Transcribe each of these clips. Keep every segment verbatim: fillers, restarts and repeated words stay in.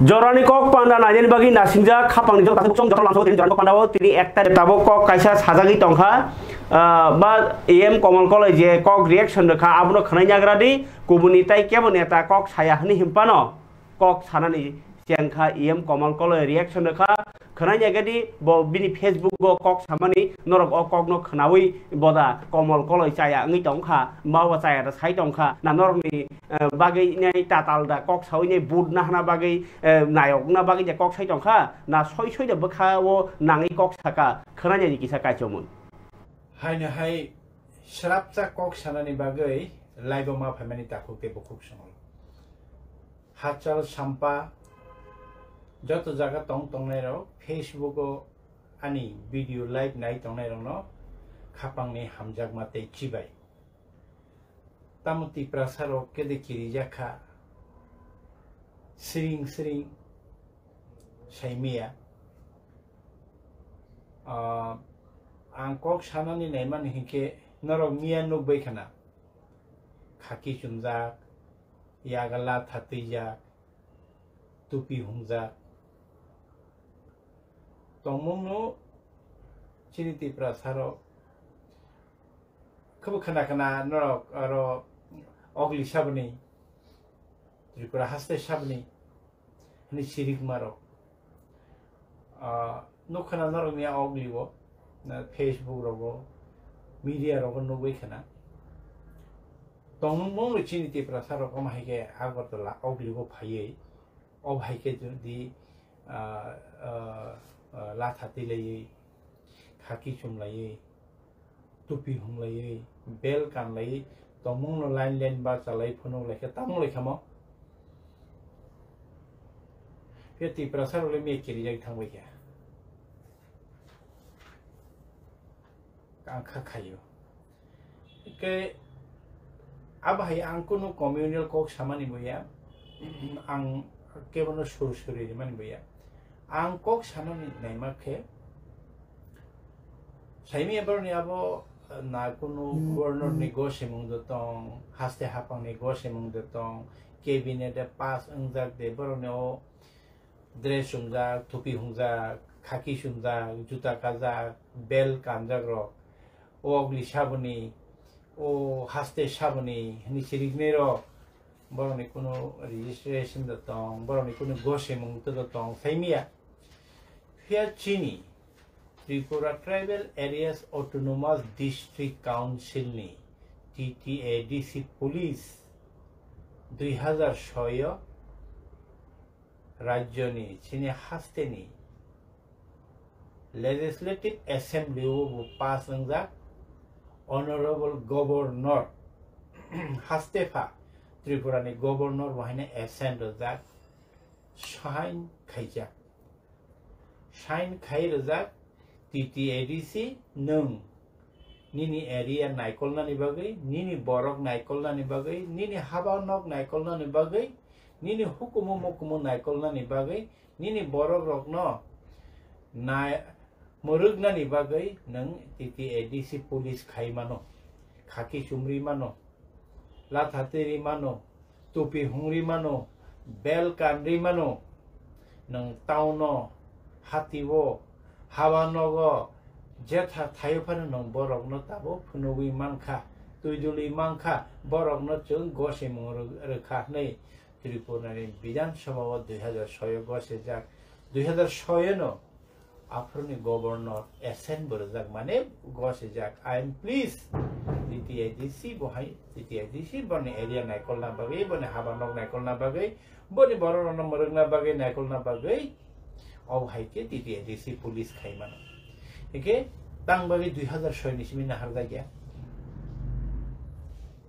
Jorani kok panda nainani bagwi nasingjak khapangni jora tasuk chong joto lamsao tini jorani kok pandao tini ekta tabok kok kaisa sajagwi tongkha. Ah, ba A M Komol Koloi je kok reaction rwkha abono khwnai nagra di, kubuni tai kebo neta kok saya hwnwi himpano kok sanani chengkha A M Komol Koloi reaction rwkha. Khwnai nagra di bo bini Facebook o kok samani norok o kokno khwnawi boda Komol Koloi chaya wngwi tongkha, ma bo chaya da sai tongkha na norokni eh, bagwi nai tatal da kok sawi nai but nahna bagwi, eh, nayok na bagwi je kok sai tongkha na soi soi da bwkha o nangwi kok saka khwnani kisa kaichomwi. Haino hai srapsa kok sanani bagwi live o ma phaimani takhuk tei bukhuk songwi. Hachal Sampa joto jaga tong tongnai rok Facebook o ani video live nai tongnai rokno khapangni hamjakma tei chibai. Tamo Tiprasa rok kede kirijak kha, siring siring saimiya. Ah, ang kok sanani naimani hinkhe norok miya nukbai khana, khaki chumjak, yaga latha twijak, tupi hungjak. Tongmungno chini Tiprasa rok Khebo khana khana norok aro ogli saboni, Tripura haste saboni hwnwi sirikma rok. Ah, nuk khana norokni a ogli o, na Facebook rogo, media rogo nugwi khana. Tongmung mungno chini Tiprasa rok omo hai khe Agartala ogli o phaiwi, o hai khe di, ah, ah, ah, latha twi laiwi, khaki chum laiwi, tupi hum laiwi, bel kan laiwi, tongmung no line line ba chalai phunuk lai khe tamung lai khamo. Khe Tiprasa rok le miya kirijak thang bai khe. Ang kha khayo. Ke abo hai ang kunu communal kok samani boya, ang kebono sur suri rimani boya. Ang kok sanani naima khe, saimi boroni abo na kunu governor ni gosemung do tong, haste hapang ni gosemung do tong, cabinet e pass wngjak de boroni o dress chumjak, thupi hungjak, khaki chumjak, juta kajak, bel kanjak rok, o ogli saboni, o haste saboni hwnwi siriknai rok, borokni kunu registration da tong, borokni kunu gosemung da tong, saimiya. Phiya chini Tripura Tribal Areas Autonomous District Council ni T T A D C police dui hazar soi o rajyoni chini hasteni Legislative Assembly o bo pass wngjak, Honorable Governor hastepha Tripura ni Governor bo haino assent rwjak, sign khaijak. Sign khai rwjak, T T A D C nwng nini area naikolnani bagwi, nini borok naikolnani bagwi, nini haba nok naikolnani bagwi, nini hukumu mukumu naikolnani bagwi, nini borok rokno nai-, mwrwknani bagwi nwng T T A D C police khai mano, khaki chumri mano, latha twi ri mano, tupi hungri mano, bel kanri mano, nwng town o, hati o, haba nogo, jetha thaio phano nwng borokno tabuk phunugwi mankha, twi dulwi mankha, borokno chwng gosimung rw-, rwkha hwnwi Tripura ni Bidhan Sabha o dui hazar soi o gosijak, dui hazar soi o no aphuruni governor assent bo rwjak, mane gosijak, "I am pleased." T T A D C bo hai, T T A D C boni area naikolna bagwi, boni haba nok naikolna bagwi, boni borok rokno mwrwkna bagwi, naikolna bagwi, o hai khe T T A D C police khai mano. Hingkhe tang bagwi dui hazar soi ni simi naharjak ya.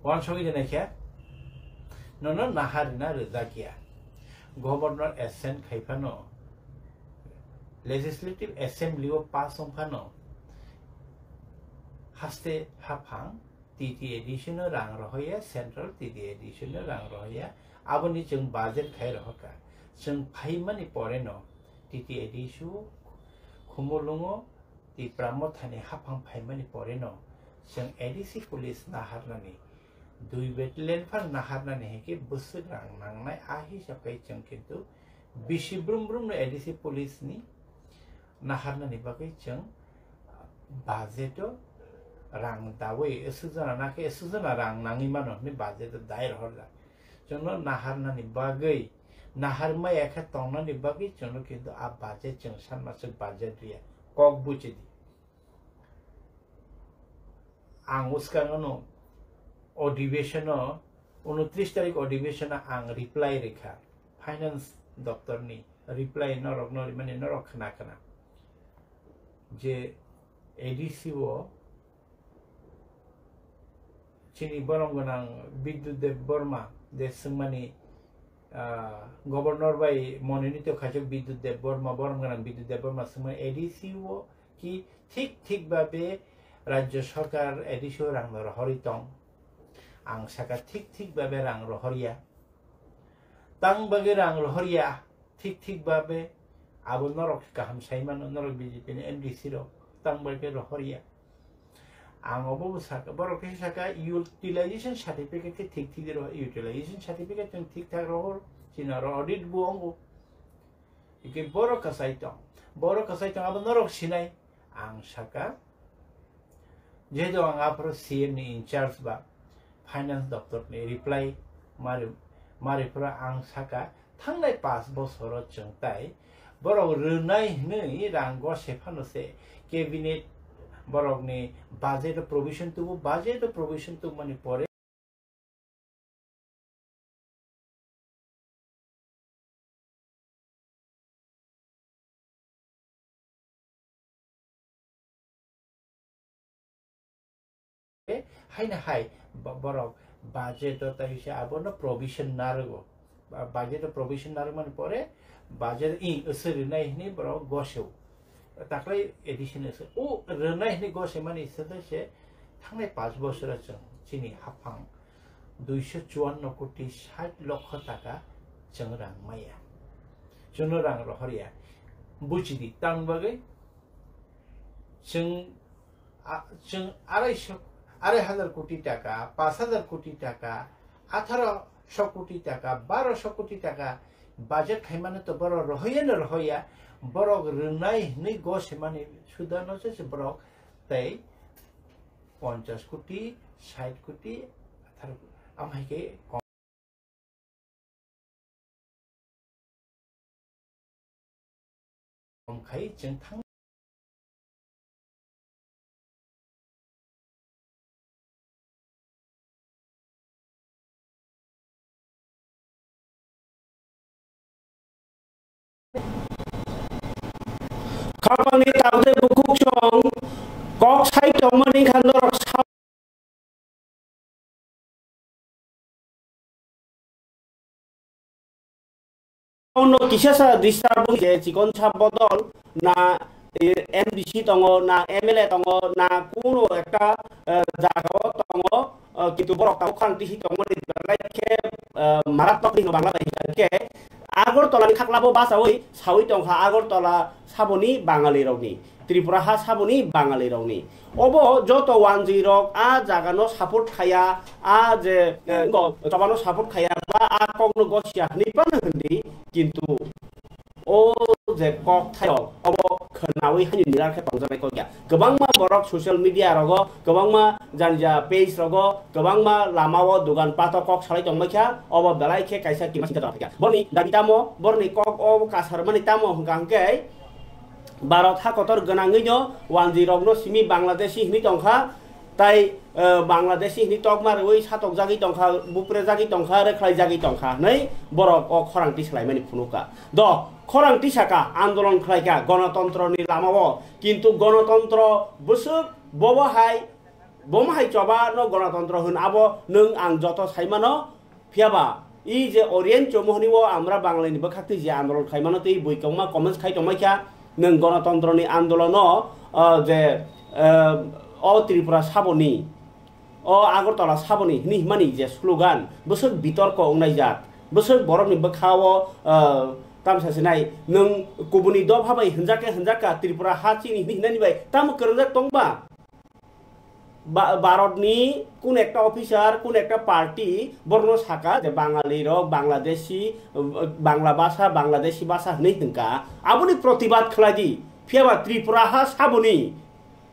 Wansugwi rwnai khe nono naharina rwjak ya. Governor assent khai phano, Legislative Assembly o pass wng phano, haste haphang T T A D C no rang rohoya, Central T T A D C no rang rohoya, aboni chwng budget khai rohorkha. Chwng phaimani pore no T T A D C o Khumulwngo Tipra Mothani haphang phaimani pore no chwng A D C police naharnani, dui battalion phano naharnani hinkhe bwswk rang nangnai, a hisab khai chwng kintu Bisi brum brum no A D C police ni naharnani bagwi chwng budget o rang dawi, eswk jona nakhe eswk jona rang nangwi mano hinwi budget o dai rohorjak. Chwngno naharnani bagwi, nahar maya khe tongnani bagwi chwngno kintu a budget chwng sanmaswk budget riya. Kok buchi di. Ang uskang ano adhibeshon o, unotris tarik adhibeshon o ang reply rikha finance doptor ni reply norok no rimani norok khna khna je A D C o chini borom gwnang Bidyut Deb Borma de swngmani, ah, governor bai monini to khaijak Bidyut Deb Borma, borom gwnang Bidyut Deb Borma swngmani A D C o ki thik thik babe rajya sarkar A D C o rang no rohorwi tong. Ang saka thik thik babe rang rohorya. Tang bagwi rang rohorya, thik thik babe abo norok kaham sai mano, norok B J P ni M D C rok tang bagwi rohorya. Ang obo bo saka, borok khe saka utilization certificate khe thik thik rohor, utilization certificate chwng thik thak rohor, chini oro audit bo ongo. Hikhe borok kwchai tong, borok kwchai tong abo norok sinai. Ang saka, jehetu ang aphuru C M ni in charge ba finance doptor ni reply mari, mari phuru ang saka, thangnai paanch bosoro chwng tai borok rwnai hwnwi rang gose phano se cabinet borokni budget o provision tubu, budget o provision tubumani pore haino hai bo-, borok budget o tai se abono provision narwgo. Ba-, budget o provision narwkmani pore budget i swrwknai hwnwi borok gosio. Taklai additional se, o rwnai hwnwi gose mani se, se thangnai paanch bosoro chwng chini haphang duiso chuanno koti sait lokho taka chwng rang maya. Chwngno rang rohorya. Buchidi, tamni bagwi chwng, a, chwng arai so, arai hajar koti taka, paanch hajar koti taka, atharo so koti taka, baro so koti taka budget khaimano to borok rohoyano rohoya, borok rwnai hwnwi gose mani sudano se se borok tei ponchas koti, sait koti, atharo koti. Am hai khe kom khai chwng thang. Khoroknwi tabuk tei bukhuk chwng kok sai tongmani kha norok sa- Ono kisa sa disturbance je chikon sa bodol na, eh, M D C tongo, na M L A tongo, na kuno ekta, eh, jagao tongo, eh, kintu borok tabuk khorang tisi tongmani belai khe, eh, maratmak hino Bangla bai hingkha khe Agartala ni khaklabo bachaui saui tongkha Agartala saboni Bangali rokni. Tripura ha saboni Bangali rokni. Obo joto wanjwi rok a jaga no support khaya, a je, eh, ngo, choba no support khaya, ba a kok no gosia hwnwi phano hwndi, kintu o je kok thairok obo khwnaui haino nilar khe tongjaknai kok ya. Kwbangma borok social media rogo, kwbangma jani ja page rogo, kwbangma lama o dogan pato kok salai tongbai kha, obo belai khe kaisa kima singsa tongkha. Boroni dabi tamo, boroni kok o kasar mani tamo hwnkha hwnkhe, Bharat ha kotor gwnangwi no wanjwi rok no simi Bangladeshi hwnwi tongkha, tai, eh, Bangladeshi hwnwi tokma rwui satokjagwi tongkha, buprejagwi tongkha, rwkhlaijagwi tongkha hwnwi borok o khorang tislaimani phunukha. Do, khorang tisaka, andolon khlaikha gonotontro ni lama o, kintu gonotontro bwswk bobo hai, bomo hai choba no gonotontro hwn abo nwng ang joto saimano, Phiya ba, i je Orient Chowmuhani o amra Banglai ni bwkhak twi je andolon khai mano twi bui kwbangma comments khai tongmai kha, nwng gonotontro ni andolon o, ah, je, ah, o Tripura saboni, o Agartala saboni hwnwi himani je slogan, bwswk bitorko wngnai jak, bwswk borok ni bwkha o, ah, tamsa sinai, nwng kubuni dopha bai hwnjak khe hwnjak kha, Tripura ha chini hwnwi hinani bai tamo kwrwngjak tong ba? Ba-, Bharatni kun ekta officer, kun ekta party borokno saka je Bangalirok, Bangladeshi, Bangla bhasha, Bangladeshi bhasha hwnwi hwnkha. Aboni protibad khlai di. Phiyaba Tripura ha saboni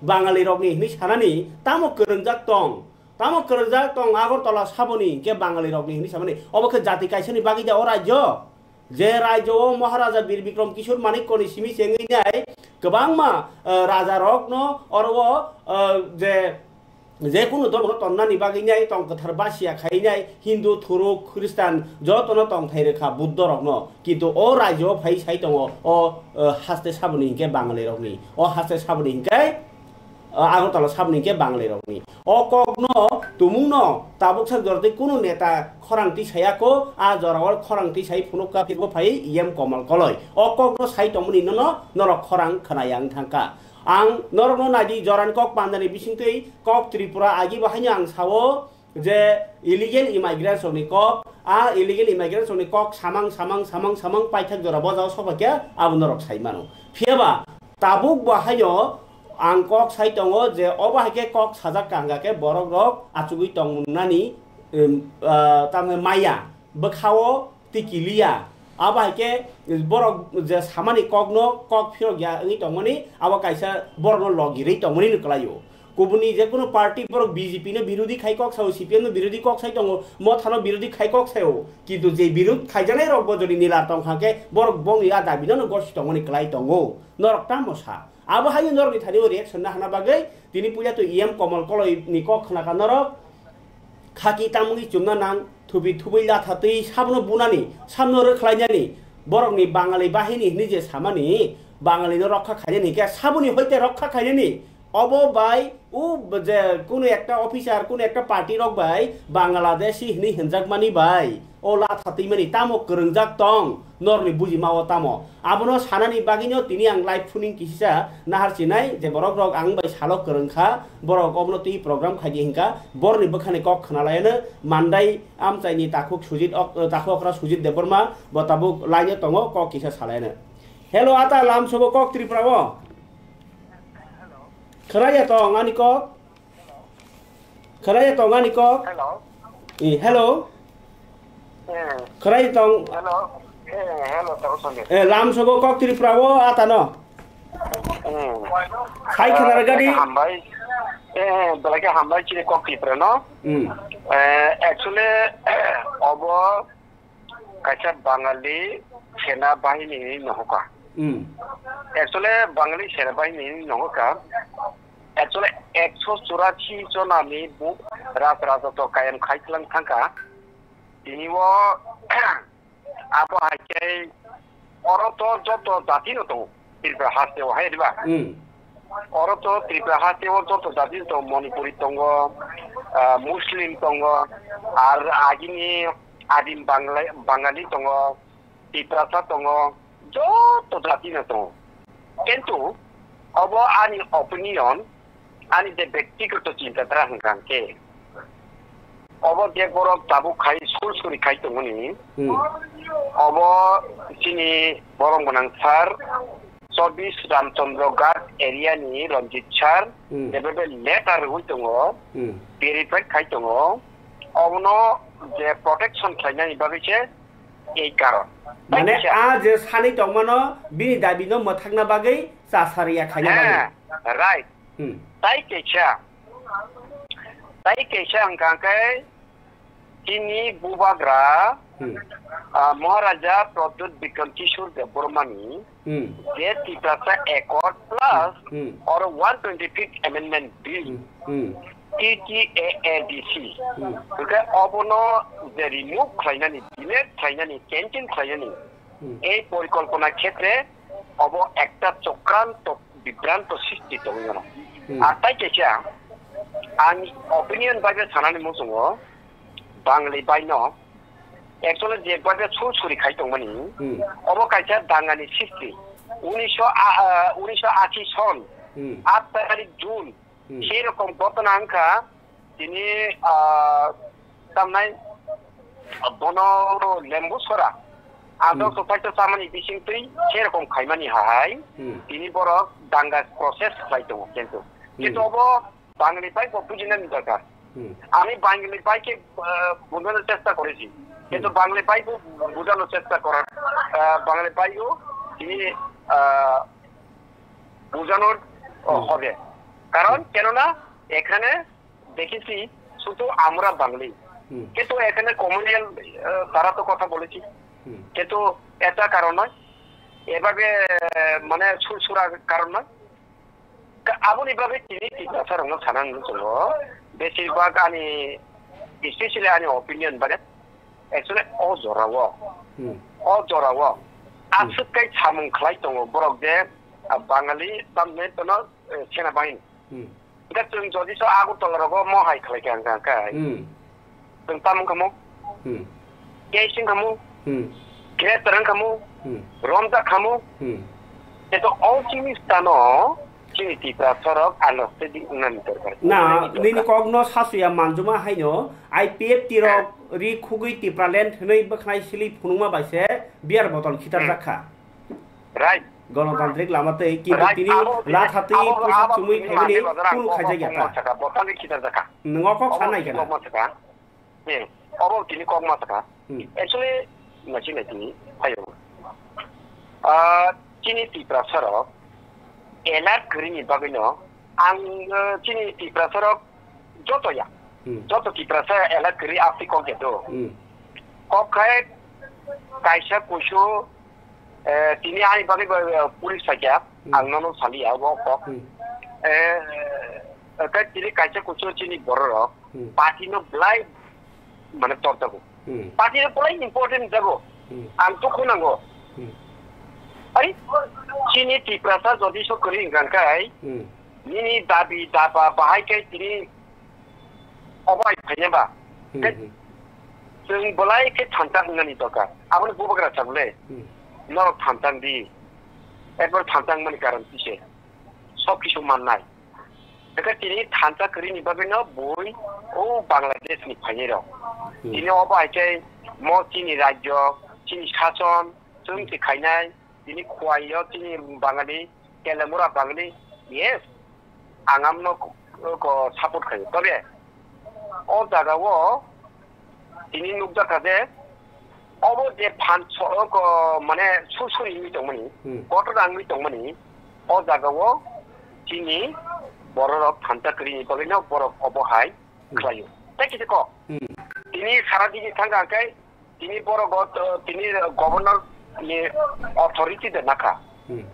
Bangalirokni hwnwi sanani tamo kwrwngjak tong? Tamo kwrwngjak tong Agartala saboni hinkhe Bangalirokni hwnwi samani? Obo khe jati kaisani bagwi da o rajyo? Je rajyo o Maharaja Bir Bikram Kishore Manikkoni simi chengwi nai kwbangma, eh, rajarokno oro o, eh, je, je kunu dormo tonnani bagwi nai tong kwthar basia khai nai Hindu, Thuruk, Khristan jotono tongthai rwkha Buddha rokno. Kintu o rajyo o phai sai tongo o, eh, haste saboni hinkhe Bangalirokni. O haste saboni hinkhe, eh, Agartala saboni hinkhe Bangalirokni. O kokno tumungno tabuk sak jordi kunu neta khorang twi saya ko, a jora o khorang twi sai phunuk ka phirbo phai E M Komal Koloi. O kokno sai tongmani nono norok khorang khwnaya wng thangkha. Ang norokno naidi jorani kok pandani bisingtwi kok Tripura agi bo haino ang sao je illegal immigrants rokni kok, a illegal immigrants rokni kok samang samang samang samang paithak jora bojao sokha khe abo norok sai mano. Phiyaba tabuk bo haino ang kok sai tongo je obo hai khe kok sajak kaham khe borok rok achugwi tong nani, em, ah, tamni maya bwkhao twi kiliya. Abo hai khe borok je samani kokno kok phirok ya wngwi tongmani abo kaisa borokno logirwi tongmani no kwlaio. Kubuni je kunu party borok B J P no birodhi khai kok sao, C P M no birodhi kok sai tongo, Motha no birodhi khai kok sao. Kintu je birodh khaijaknai rok bo jodi nila tong kha khe borok bongni a dabi no gosi tongmani kwlai tongo. Norok tamo sa? Abo hai norokni thani o reaction na hana bagwi tini puila to E M Komal Koloi ni kok khna kha norok. Khaki tamungwi chumna nang, thubi thubui latha twi sabno bunani, sabno rwkhlainani, borokni Bangali bahini hwnwi je samani, Bangalino rokha khainani khe saboni hoite rokha khainani, obo bai, u je kunu ekta officer, kunu ekta party rok bai Bangladeshi hwnwi hwnjakmani bai, o latha twimani tamo kwrwngjak tong, norni bujima o tamo? Abono sanani bagwino tini ang live phuning kisisa nahar sinai je borok rok ang bai salo kwrwng kha, borok obono twi program khaidi hinkha, borokni bwkhani kok khna laiano mandai amchaini takhuk Sujit ok-, takhuk okra Sujit Debbarma bo tabuk line o tongo, kok kisa salaiano. Hello, ata lamsogo kok Tripura o? Khwlaiya tong ani kok? Khwlaiya tong ani kok? Hello. Eh, hello. Eh, Khwlai tong. Hello. Eh, hello, Tabu Sandi. Eh, lamsogo kok Tripura o atano. Hmm. Hai khwna rwgadi. Belai khe hambai. Eh, belai khe hambai chini kok Tripura no. Hmm. Eh, actually, obo kaisa Bangali sena bahini hinwi nohoka. Hmm. Actually, Bangali sena bahini hinwi nohoka. Actually, ekso churashi jonani bu-, raj raja to kayam khai tlang thangka. Tini o abo hai khe oro to joto jati no tongo. Tripura haste o hai diba? Hmm. Oro to Tripura haste o joto jati tongo, Manipuri tongo, ah, Muslim tongo, ar agini adim Bangla-, Bangali tongo, Tiprasa tongo, joto jati no tongo. Kintu obo ani opinion, ani je bektigoto chinta dhara hwnkha hwnkhe, obo je borok tabuk khai, school suri khai tongmani, Hmm. obo chini borom gwnang sir, Chobis Ramchandra Ghat area ni Ranjit sir, Hmm. jebebe letter rwui tongo, Hmm. verified khai tongo, obono je protection khlainani bagwi se ei karon. Mane Tei kisa. A je sani tongmano bini dabi no mwthakna bagwi chasariya khaina bagwi. Heh, right. Hmm. Tai kaisa, tai kaisa hwnkha khe chini bubagra, Hmm. ah, Maharaja Pradyut Bikram Kishore Debbarmani Hmm. je Tiprasa Accord plus Hmm. or one twenty-fifth Amendment Bill, Hmm. Hmm. T T A A D C. Hmm. Hwnkhe obono je remove khlainani, delete khlainani, cancel khlainani, Hmm. ei porikolpona khetre obo ekta chokranto bibranto sristi tongwi mano. Hmm. Ar tai kaisa ang opinion bai sanani muchungo, Bangali bai no actually je bai suri suri khai tongmani, Hmm. obo kaisa dangani sristi. Unisho, ah, ah, unisho ashi son, Hmm. aat tarik June, Hmm. sei rokom ghotona wngkha, tini, ah, tamnai bono Lembu Sora, Hmm. andok sopaito chamani bising twi sei rokom khaimani hai, Hmm. tini borok danga process khlai tongo kintu. Hmm. Kintu obo বাঙালি ভাইকে বুঝিয়ে নেন দরকার। হুম। আমি বাঙালি ভাইকে, আহ, বোঝানোর চেষ্টা করেছি, কিন্তু হুম। বাঙালি ভাইকে বোঝানোর চেষ্টা করার, আহ, বাঙালি ভাইও তিনি, আহ, বোঝানোর, আহ, হুম। হবে। কারণ হুম। কেননা এখানে দেখেছি শুধু আমরা বাঙালি, হুম। কিন্তু এখানে কমিউনিয়াল, আহ, তারা তো কথা বলেছি, হুম। কিন্তু এটা কারণ নয়, এভাবে, আহ, মানে সুরসুরা কারণ নয়। Ka-, aboni bagwi tini Tiprasa rokno sana nung tongo. Besir bak ani, especially ani opinion bagwi, actually o jora o, Hmm. o jora o, Hmm. aswk kai samung khlai tongo borok je, ah, Bangali tamni tono, eh, sena bahini. Hmm. Hwnkhe chwng jodi so Agartala rogo mo hai khlai kha hwnkha hwnkhe. Hmm. Chwng tamo wngkha mo? Hmm. Case wngkha mo? Hmm. Greptar wngkha mo? Hmm. Romjak kha mo? Hmm. Tei to o chini stano chini Tiprasa rok understanding wngnani dorkar. Na, nini kokno sasuya manjuma haino I P F T rok ri khugwi Tipraland hwnwi bwkhnai silwi phunukma bai se beer bottle khitarjak kha. Right. Ganatantrik lama tei, kintu right, tini abo, latha twi abo, puisa abo, chumui tini khaimani mande bazar ang kunu kok, khaijak kok ya ta. Ma saka, botani khitar jaka. Nwng o kok abo sanai tini kana? Kok ma saka. Hmm. Abo tini kok ma saka. Hmm. Actually, na chini tini, ayo. Ah, chini Tiprasa rok, elak kwrwini bagwino, ang, eh, chini Tiprasa rok, joto ya. Hmm. Joto Tiprasa elak kwrwi aphi kok ya do. Hmm. Kok khai, kaisa kusu, eh, tini ani bagwi ba, eh, police sakya, Hmm. ang nono sali ya, o kok. Hmm. Eh, eh, kai tini kaisa kusu chini bororok, Hmm. party no belai mane torjago. Hmm. Party no belai important jago. Hmm. Ang to khunango. Hmm. Ai, chini Tiprasa jodi so kwrwi hwnkha kai, Hmm. nini dabi daba bahai kai tini obo ai phainai ba. Hmm, Kai hmm. Chwng belai khe thansa wngnani dorkar. Aboni bubagra sa bole. Hmm. Norok thansa di. Ekbar thansa wngmani karon kise. Sob kisu mannai. Hwnkhe tini thansa kwrwini bagwino bui o Bangladesh ni phainai rok. Hmm. Tini obo hai khe mo chini rajyo, chini sason, chwng se khainai, tini Khowai o chini Bangali, Telemura Bangali, yes, ang amno ko, ko support khaio. Tobe o jaga o tini nukjakha je, obo je phan so, ko, mane, sur suri wngwi tongmani, Hmm. kotor wngwi tongmani, o jaga o chini bororok thansa kwrwini bagwino borok obo hai Hmm. khlaio. Tei kisa kok, Hmm. tini sara digi thangkha khe, tini borok o, tini governor ni authority de nakha. Hmm.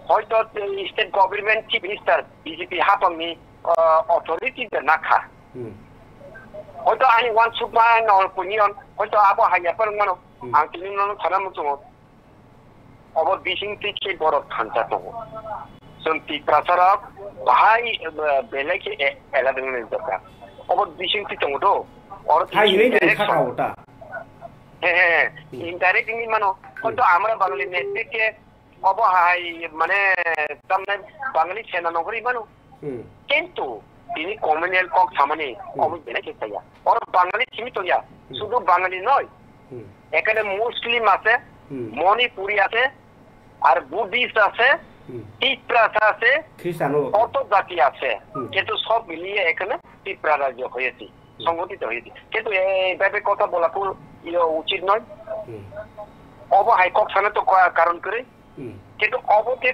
Hoito state government chief minister B J P hapang ni, uh, authority de nakha. Hmm. Hoito ani uansukma no opinion, hoito abo hanya phano mano. Hmm. Ang tini nono sana muchungo. Obo bisingtwi khe borok thansa tongo. Chwng Tiprasa rok bahai, eh, belai khe e-, elak wngni dorkar. Obo bisingtwi tongo do. Oro Hai tini hinwi de direct kha son. Ka ota. He, he, he. Hmm. Indirect wngwi mano. Hmm. Hoito amra Bangali netri khe obo hai mane tamne Bangali sena nogori mano. Hmm. Kintu tini communal kok samani Hmm. obo belai khe saya. Oro Bangali simi tongya. Hmm. Sudu Bangali noi. Hmm. এখানে মুসলিম আছে, হুম। মণিপুরি আছে, আর বুদ্ধিস্ট আছে, হুম। তিপ্রাস আছে, খ্রিস্টানও আছে। কত জাতি আছে, হুম। কিন্তু সব মিলিয়ে এখানে তিপ্রা রাজ্য হয়েছে, হুম। সংগঠিত হয়েছে। কিন্তু এইভাবে কথা বলা তো, ইয়ে, উচিত নয়। হুম। Obo hai kok sana to ka-, karon kwrwi। হুম। কিন্তু obo khe,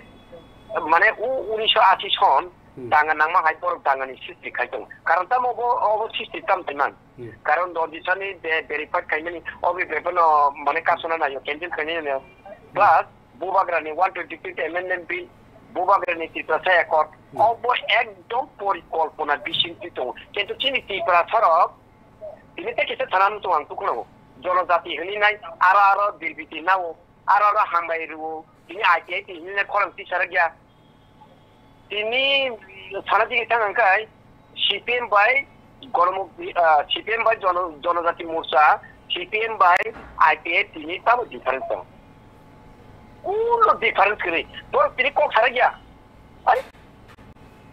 মানে, u-, উনিশশো আশি সন Hmm. Danga nangma hai borok dangani sristi khai tongo. Karon tamo obo, obo sristi tam taiman. Hmm. Karon Rajisthani be-, verified khaimani, obo bebeno mane kasona naio, cancel khainai naio. Hmm. Plus, Bubagrani one twenty fifth Amendment Bill, Bubagrani Tiprasa Accord, Hmm. obo ekdom porikolpona bisingtwi tongo. Kintu chini Tiprasa rok, tini tei kisa sana nung tongo ang tukhunango. Jonojati hwnwi nai, aro aro birbiti nao, aro aro hambai rwo, tini I T I T hwnwi nai khorang tisarok ya. Tini sana digi thang hwnkhe C P M bai Gonomuk-, ah, C P M bai Jono-, Jonojati Morcha, C P M bai I P F tini tamo difference tong. Kuno difference kwrwi. Borok tini kok sarakya. Ai,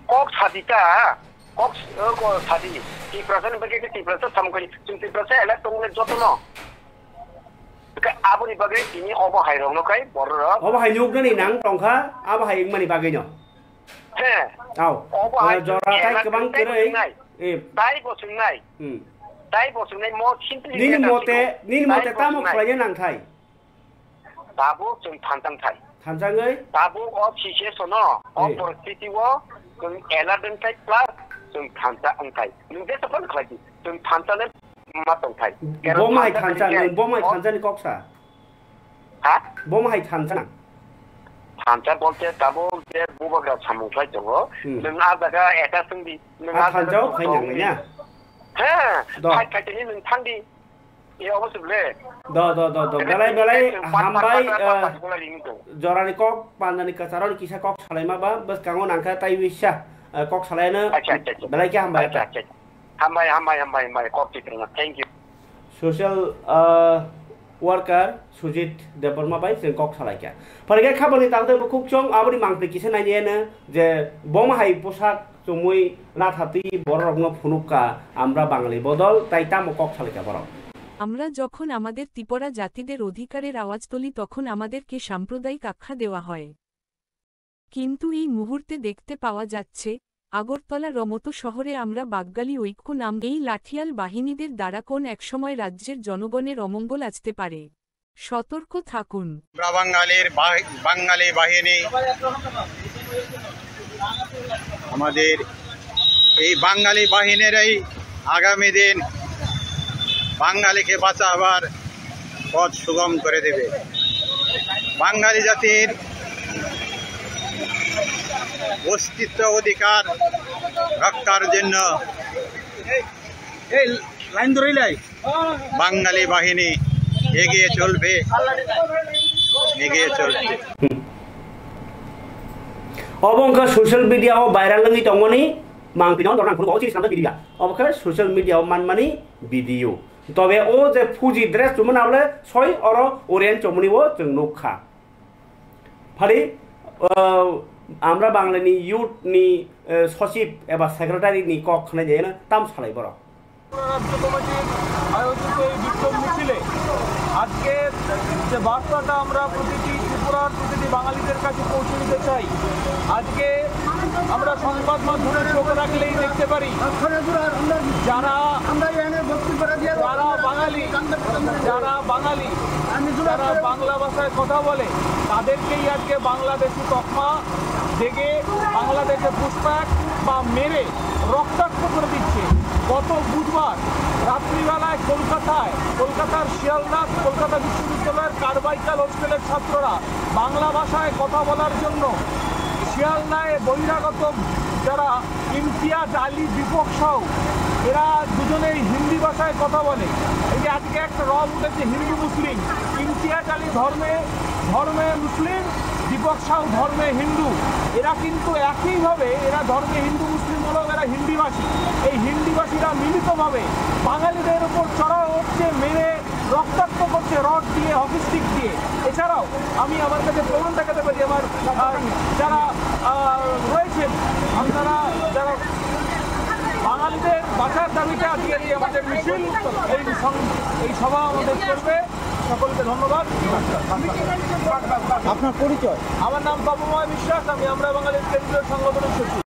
kok sadi ta, kok, eh, kok sadi. Tiprasa ni bagwi khe Tiprasa samung kani. Chwng Tiprasa elak tongmani jotono. Khe aboni bagwi tini obo hai rokno khai bororok. Obo hai nuknani nang tongkha, abo hai wngmani bagwino. He. Ao. Obo hai jora tai kwbang kwrwi. Taibo swngnai. Hmm. Taibo swngnai mo simply. Nini mote, nini mote tamo khlaina nangthai? Tabuk chwng thansa wngthai. Thansa wngwi? Tabuk o situation o, o poristiti o chwng alert wngthai plus chwng thansa wngthai. Nwng jesa phano khlai di, chwng thansa le ma tongthai. Bo mai thansa, nwng bo mai thansa ni kok sa? Ha? Bo mai thansa nang? Thansa bolte tabuk je bubagra samung khlai tongo. Hmm. Nwng a jaga eta chwng di, nwng a jaga thansa o khai nang ya? He, khai khai tini nwng thang di. E, obo se bole. Do, do, do, do. Belai, belai hambai, eh, jorani kok, pandani kwcharo ni kisa kok salaima ba, bwskango nangkha tai wisa, eh, kok salaino. Acha, acha, acha. Belai khe hambai. Acha, acha. Hambai, hambai, hambai, hambai. Kok chitrana. Thank you. Social, eh, worker Sujit Debbarma bai chwng kok salaikha. Phai khe khabangni tangtwi bukhuk chwng aboni mangtwi kisa nainiyano je boma hai posak chumui nathatwi bororokno phunukha, "Amra Bangali bodol," tai tamo kok salaikha borok? আমরা যখন আমাদের তিপরা জাতিদের অধিকারের আওয়াজ তুলি, তখন আমাদেরকে সাম্প্রদায়িক আখ্যা দেওয়া হয়। কিন্তু এই মুহূর্তে দেখতে পাওয়া যাচ্ছে, আগরতলার মতো শহরে আমরা বাঙালি ঐক্য নাম এই লাঠিয়াল বাহিনীদের দ্বারা কোন এক সময় রাজ্যের জনগণের অমঙ্গল আসতে পারে। সতর্ক থাকুন। আমরা বাঙালির বাহি-, বাঙালি বাহিনী, আমাদের এই বাঙালি বাহিনীরাই আগামী দিন বাঙালিকে বাঁচাবার পথ সুগম করে দেবে। বাঙালি জাতির অস্তিত্ব অধিকার রক্ষার জন্য এই লাইন ধরেই লাই। বাঙালি বাহিনী এগিয়ে চলবে, এগিয়ে চলবে। Obo wngkha social media o viral wngwi tongmani mangpino dorna phunuk o chini swnamjak video. Obo khe social media o manmani video. Tobe o je fuji dress chumani abole soi oro Orient chomoni o chwng nukha. Phari, uh, আমরা বাঙালি youth ni, uh, সচিব eba secretary ni kok khwnai jayana tam salai borok. রাজ্য কমিটির আয়োজিত এই বিক্ষোভ মিছিলে আজকে যে বার্তাটা আমরা প্রতিটি ত্রিপুরার প্রতিটি বাঙালিদের কাছে পৌঁছে দিতে চাই, আজকে আমরা সংবাদ মাধ্যমে চোখ রাখলেই দেখতে পারি যারা, যারা বাঙালি, যারা বাঙালি, যারা বাংলা ভাষায় কথা বলে, তাদেরকেই আজকে বাংলাদেশি তকমা দেগে বাংলাদেশে পুষব্যাক বা মেরে রক্তাক্ত করে দিচ্ছে। গত বুধবার রাত্রিবেলায় কলকাতায়, কলকাতার শিয়ালদাহ কলকাতা বিশ্ববিদ্যালয়ের কারবাইকাল হোস্টেলের ছাত্ররা বাংলা ভাষায় কথা বলার জন্য শিয়ালদায় বহিরাগত যারা ইমতিয়াজ আলী, দীপক সাউ, এরা দুজনেই হিন্দি ভাষায় কথা বলে। এই যে আজকে একটা রব উঠেছে হিন্দু মুসলিম, ইমতিয়াজ আলী ধর্মে, ধর্মে মুসলিম, দীপক সাউ ধর্মে হিন্দু। এরা কিন্তু একইভাবে, এরা ধর্মে হিন্দু মুসলিম হলেও এরা হিন্দিভাষী। এই হিন্দিভাষীরা মিলিতভাবে বাঙালিদের উপর চড়াও হচ্ছে, মেরে রক্তাক্ত করছে রড দিয়ে, হকি স্টিক দিয়ে। এছাড়াও আমি আমার কাছে প্রমাণ দেখাতে পারি, আমার, আহ, যারা, আহ, রয়েছেন, আপনারা যারা বাঙালিদের বাঁচার দাবিতে আজকে এই আমাদের মিছিল, এই সং-, এই সভা আমাদের চলবে। সকলকে ধন্যবাদ। আপনার পরিচয়? আমার নাম তপময় বিশ্বাস, আমি আমরা বাঙালির কেন্দ্রীয় সংগঠনের সচিব।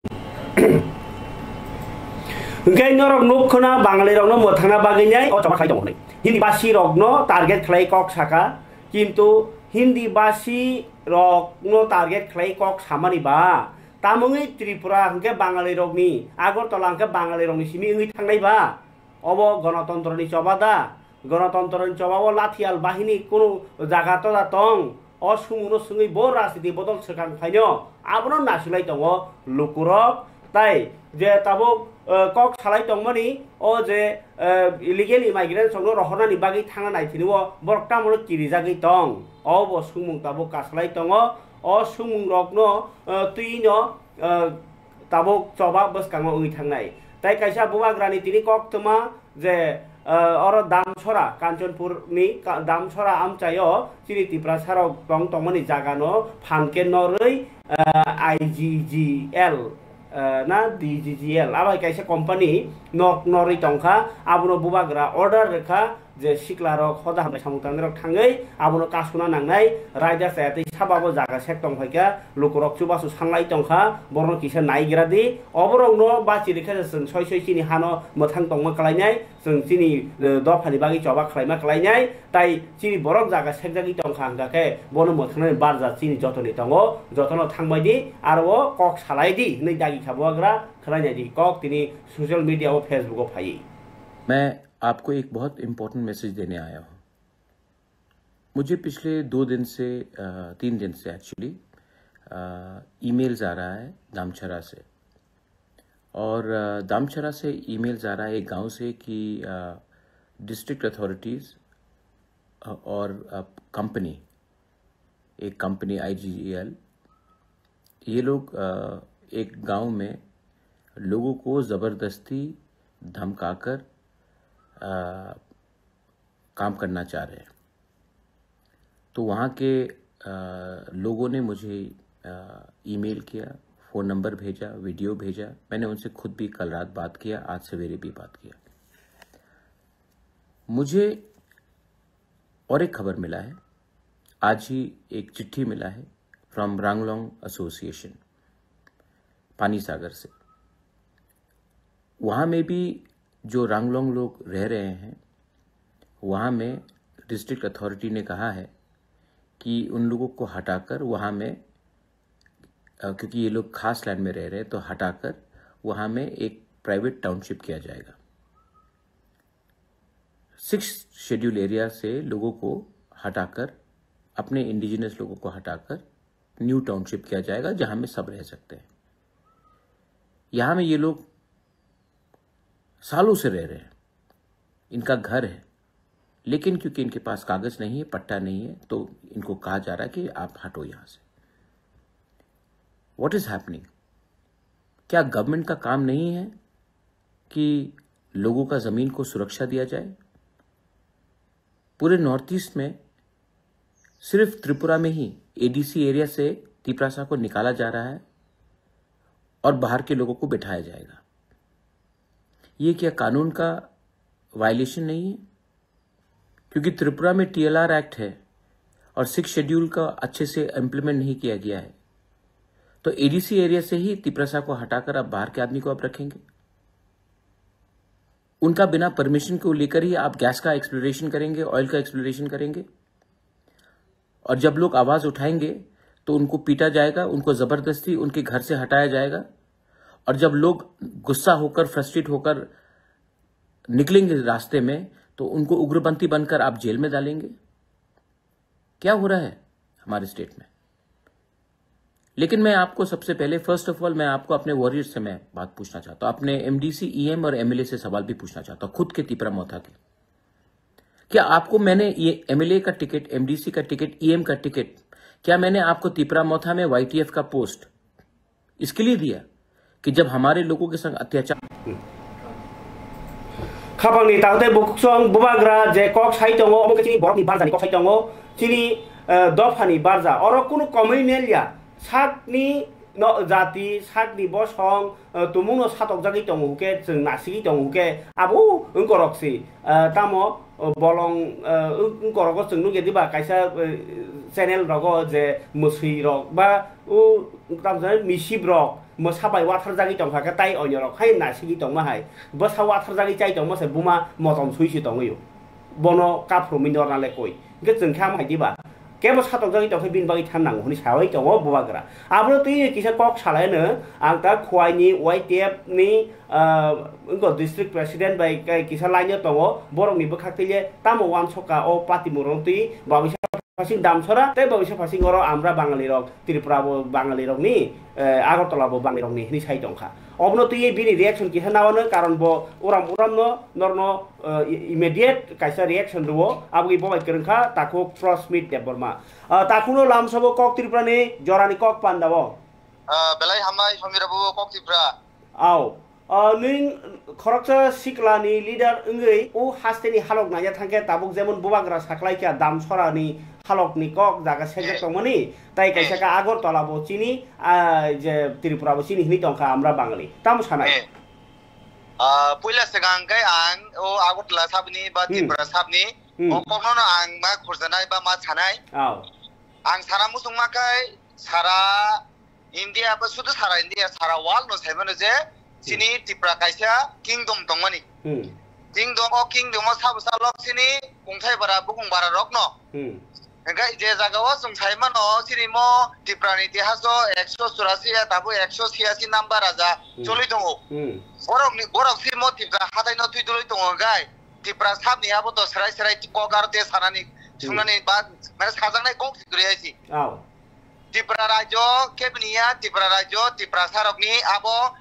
Hwnkhe norok nuk khna Bangali rokno mwthangna bagwi nai o choba khai tongo hwnwi. Hindi basi rokno target khlai kok saka, kintu Hindi basi rokno target khlai kok samani ba tamungwi Tripura hwnkhe Bangali rokni, Agartala hwnkhe Bangali rokni simi wngwi thangnai ba? Obo gonotontroni choba da? Gonotontroni choba o lathial bahini kunu jaga toda tong? O sumungno swngwi bo rajniti bodol swkang phaino abono nasilai tongo lukurok. Tai je tabuk, eh, kok salai tongmani o je, eh, illegal immigrants rokno rohornani bagwi thangna naithini o borok tamoni kirijagwi tong? O bo sumung tabuk kasalai tongo. O sumung rokno, eh, twino, eh, tabuk choba bwskango wngwi thangnai. Tai kaisa bubagrani tini koktwma je, eh, oro Damsora, Kanchanpurni ka-, Damsora amchaio chini Tiprasarok tong tongmani jagano phan khe norwi, eh, I G G L, eh, na D G G L, abai kaisa company nok norwi tongkha, abono bubagra order rwkha, je sikla rok hoda hambai samung tangnai rok thangwi abono kasuna nangnai, raida chaya tei sababo jaga sek tong phaikha, lukurok chubachu sanlai tongkha, borokno kisa naigra di, oborokno bachi rikha je chwng soi soi chini hano mwthang tongma kwlainai, chwng chini, eh, dophani bagwi choba khlaima kwlainai, tai chini borok jaga sekjagwi tongkha hwnkha khe bono mwthangnani barja chini jotoni tongo, jotono thangbai di, aro o kok salai di hwnwi dagi kha bubagra, khwlainai di kok tini social media o Facebook o phaiwi. मैं आपको एक बहुत important message देने आया हूँ। मुझे पिछले दो दिन से, अ, तीन दिन से एक्चुअली, अ, ईमेल्स आ रहा है दामचरा से। और, अ, दामचरा से ईमेल्स आ रहा है एक गांव से कि, अ, डिस्ट्रिक्ट अथॉरिटीज़, अ, और, अ, कंपनी, एक कंपनी आईजीईएल, ये लोग, अ, एक गांव में लोगों को ज़बरदस्ती धमकाकर, अ, काम करना चाह रहे हैं। तो वहाँ के, अ, लोगों ने मुझे, अ, ईमेल किया, फ़ोन नंबर भेजा, वीडियो भेजा। मैंने उनसे खुद भी कल रात बात किया, आज सवेरे भी बात किया। मुझे और एक खबर मिला है, आज ही एक चिट्ठी मिला है फ्रॉम रांगलोंग एसोसिएशन, पानी सागर से। वहाँ में भी जो रांगलोंग लोग रह रहे हैं, वहाँ में डिस्ट्रिक्ट अथॉरिटी ने कहा है कि उन लोगों को हटाकर वहाँ में, अ, क्योंकि ये लोग खास लैंड में रह रहे हैं, तो हटाकर वहाँ में एक प्राइवेट टाउनशिप किया जाएगा। सिक्स शेड्यूल एरिया से लोगों को हटाकर, अपने इंडिजिनस लोगों को हटाकर न्यू टाउनशिप किया जाएगा, जहाँ में सब रह सकते हैं। यहाँ में ये लोग सालों से रह रहे हैं, इनका घर है, लेकिन क्योंकि इनके पास कागज़ नहीं है, पट्टा नहीं है, तो इनको कहा जा रहा है कि आप हटो यहाँ से। What is happening? क्या गवर्नमेंट का काम नहीं है कि लोगों का ज़मीन को सुरक्षा दिया जाए? पूरे नॉर्थ ईस्ट में सिर्फ त्रिपुरा में ही एडीसी एरिया से तिपरासा को निकाला जा रहा है और बाहर के लोगों को बैठाया जाएगा। ये क्या कानून का वायलेशन नहीं है? क्योंकि त्रिपुरा में टीएलआर एक्ट है और सिक्स शेड्यूल का अच्छे से इम्प्लीमेंट नहीं किया गया है, तो एडीसी एरिया से ही तिपरासा को हटाकर आप बाहर के आदमी को आप रखेंगे। उनका बिना परमिशन को लेकर ही आप गैस का एक्सप्लोरेशन करेंगे, ऑयल का एक्सप्लोरेशन करेंगे। और जब लोग आवाज़ उठाएंगे, तो उनको पीटा जाएगा, उनको ज़बरदस्ती उनके घर से हटाया जाएगा। और जब लोग गुस्सा होकर, फ्रस्ट्रेट होकर निकलेंगे रास्ते में, तो उनको उग्रपंथी बनकर आप जेल में डालेंगे। क्या हो रहा है हमारे स्टेट में? लेकिन मैं आपको सबसे पहले, फर्स्ट ऑफ ऑल, मैं आपको अपने वॉरियर्स से मैं बात पूछना चाहता हूँ, अपने एमडीसी, ईएम और एमएलए से सवाल भी पूछना चाहता हूँ, खुद के तिपरा मोथा के। क्या आपको मैंने ये एमएलए का टिकट, एमडीसी का टिकट, ईएम का टिकट, क्या मैंने आपको तिपरा मोथा में वाईटीएफ का पोस्ट इसके लिए दिया कि जब हमारे लोगों के संग अत्याचार Khapangni takhwtwi bukhuk song bubagra je kok sai tongo, omo khe chini borokni barjani kok sai tongo, chini, eh, dophani barja. Oro kunu komui mel ya. Sakni no, jati, sakni bosong, eh, tumungno satokjagwi tongo hwnkhe, chwng nasigwi tongo hwnkhe, abo wngkorok se, eh, tamo, eh, bolong, eh, wng-, wngkorogo chwng nukya diba kaisa, eh, channel rogo je mwswi rok ba o tamo jani misip rok mwsa bai watharjagwi tongkha khe tai onyo rok hai nasigwi tongma hai bwsa watharjagwi chai tongma se buma motom sui se tongwi o. Bono kaphurumwi norna le koi. Hwnkhe chwng khe amo hai diba? Kebo satokjagwi tongkhe bini bagwi thangnango hwnwi sawi tongo bubagra. Abono twi kisa kok salaino ang ta Khwaini Y T F ni, ah, wngkha district president bai kai kisa line o tongo. Borokni bwkhak twi le tamo uansukha o patimung rok twi babisa phasing Damsora tei babisa phasing oro Amra Bangali rok, Tripura bo Bangali rokni, eh, Agartala bo Bangali rokni hwnwi sai tongkha. Obono twi bini reaction kisa naono, karon bo uram uramno norno, eh, i-, immediate kaisa reaction rwo, aboni bo bai kwrwngkha takhuk Prosmit Debbarma. Ah, takhukno lamsabo Kok Tripura ni jorani kok pandao. Ah, belai hambai, Somira babu, Kok Tripura. Ao. Ah, nwng khoroksa sikla ni leader wngwi o haste ni halok naina thangkhe tabuk jemon bubagra saklaikha Damsora ni halok ni kok jaga sejak tongmani, tai kaisa ka Agartala bo chini, ah, je Tripura bo chini hwnwi tongkha Amra Bangali. Tamo sanai? Ah, puila swkang khe ang o Agartala sabni ba Hmm. Tripura sabni Hmm. o kokno no ang ma khurjanai ba ma sanai. Aw. Ang sana muchungma khe sara India ba sudu sara India, sara world no saimano je Hmm. chini Tripura kaisa kingdom tongmani. Hmm. Kingdom o kingdom o sabo salok chini kungthai bara bukung bara rokno. Hmm. Hingke je jaga o chwng sai mano, chini mo Tripura ni itihas o ekso churasi ya tabuk ekso chhiyasi number raja Hmm. choli tongo. Hmm. Borok ni, borok si mo Tripura hatai no twi duloi tongo hingke Tripura sab ni abo to serai serai kok aro te sanani Hmm. sungnani ba mane sajaknai kok si kwrwi hai si. Aw. Tripura rajyo kebini ya, Tripura rajyo, Tripura sarok ni abo